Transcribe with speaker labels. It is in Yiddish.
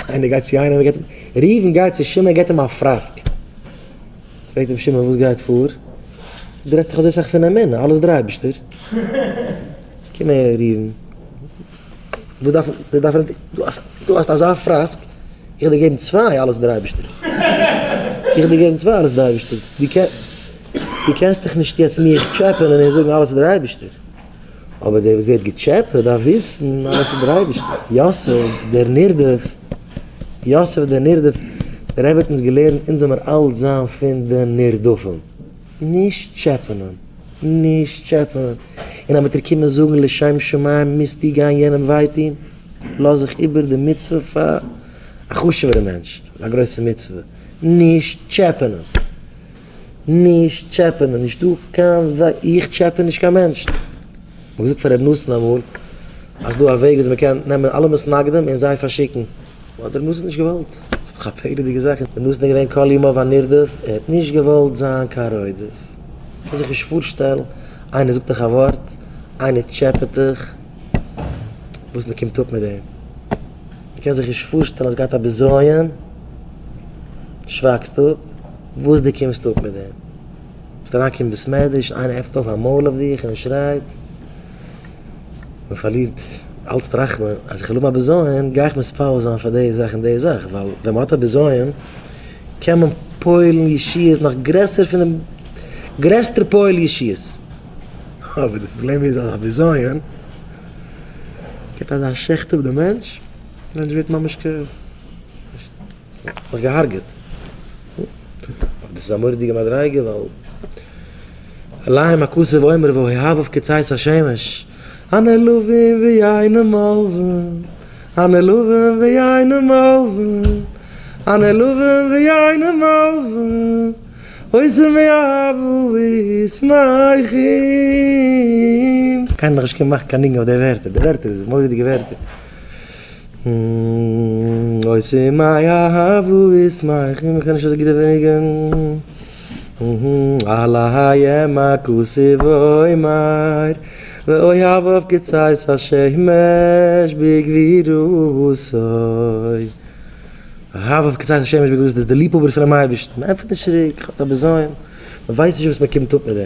Speaker 1: איינער גייט צו איינעם און געבט אים, ראובן גייט צו שמעון און געבט אים א פראסק. פרעגט אים שמעון וואס גייט פאר? דו רעדסט דאך אזוי סאך פון אמונה, אלעס דער אייבערשטער. קום אהער ראובן, וואס דארף דארף ער, דו האסט אזא פראסק, איך וועל דיר געבן צוויי אלעס דער אייבערשטער. איך וועל דיר געבן צוויי אלעס דער אייבערשטער. דו קענסט דאך נישט יעצט מיך טשעפענען און זאגן אלעס איז דער אייבערשטער. אבער דער וואס ווערט געטשעפעט דארף וויסן אלעס איז דער אייבערשטער. יוסף דער נרדף, יוסף דער נרדף, דער רבי האט אונז געלערנט אונז זאל מיר אלץ זיין פון די נרדפים, נישט טשעפענען, נישט טשעפענען, און אז מ'וועט דיר קומען זאגן לשם שמים מוזטו גיין יענעם וויי טון, לאז זיך איבער די מצוה פאר א חשוב'ערע מענטש, א גרויסע מצוה, נישט טשעפענען. נישט טשעפענען, נישט דא קיין וועג, איך טשעפע נישט קיין מענטשן. מ'האט געזאגט פאר ר' נתן אמאל אז ס'דא א וועג וויאזוי מ'קען נעמען אלע מתנגדים און זיי פארשיקן, האט ר' נתן נישט געוואלט, ס'איז דאך א פלא'דיגע זאך, ר' נתן איז געווען כל ימיו א נרדף, ער האט נישט געוואלט זיין קיין רודף. מ'קען זיך נישט פארשטעלן, איינער זאגט דיך א ווארט, איינער טשעפעט דיך, וואס מ'קומט אפ מיט דעם. מ'קען זיך נישט פארשטעלן אז גייט א בזיון, שווייגסט אפ. וואס דו קומסט אפ מיט דעם? ביסט אריינגעקומען בית מדרש, איינער עפנט אויף א מויל אויף דיך און ער שרייט, מען פארלירט, אלץ טראכט מען אז איך וועל האבן א בזיון גיי איך מתפלל זיין פאר די זאך און די זאך, ווייל ווען מען האט א בזיון קען מען פועל'ן ישועות נאך גרעסער פון דעם גרעסטער פועל ישועות, אבער די פראבלעם איז אז א בזיון גיבט אזא שעכט אפ די מענטש, די מענטש ווערט ממש כ. האסט מיך געהארגעט. אבער דאס איז א מורא'דיגע מדריגה ווייל עליהם הכתוב אומר ואוהביו כצאת השמש הנעלבים ואינם עולבים הנעלבים ואינם עולבים הנעלבים ואינם עולבים עושים מאהבה ושמחים. קיינער האט נאכנישט געמאכט קיין ניגון אויף די ווערטער, די ווערטער איז מורא'דיגע ווערטער. עושים מאהבה ושמחים, איך קען נישט אזוי גוט די ניגון. עליהם הכתוב אומר ואוהביו כצאת השמש בגבורתו. אוהביו כצאת השמש בגבורתו, דאס איז די ליבהאבער פונעם אייבערשטן, מען ענטפערט נישט צוריק, האט א בזיון, מען ווייסט נישט וואס מען קומט אפ מיט דעם.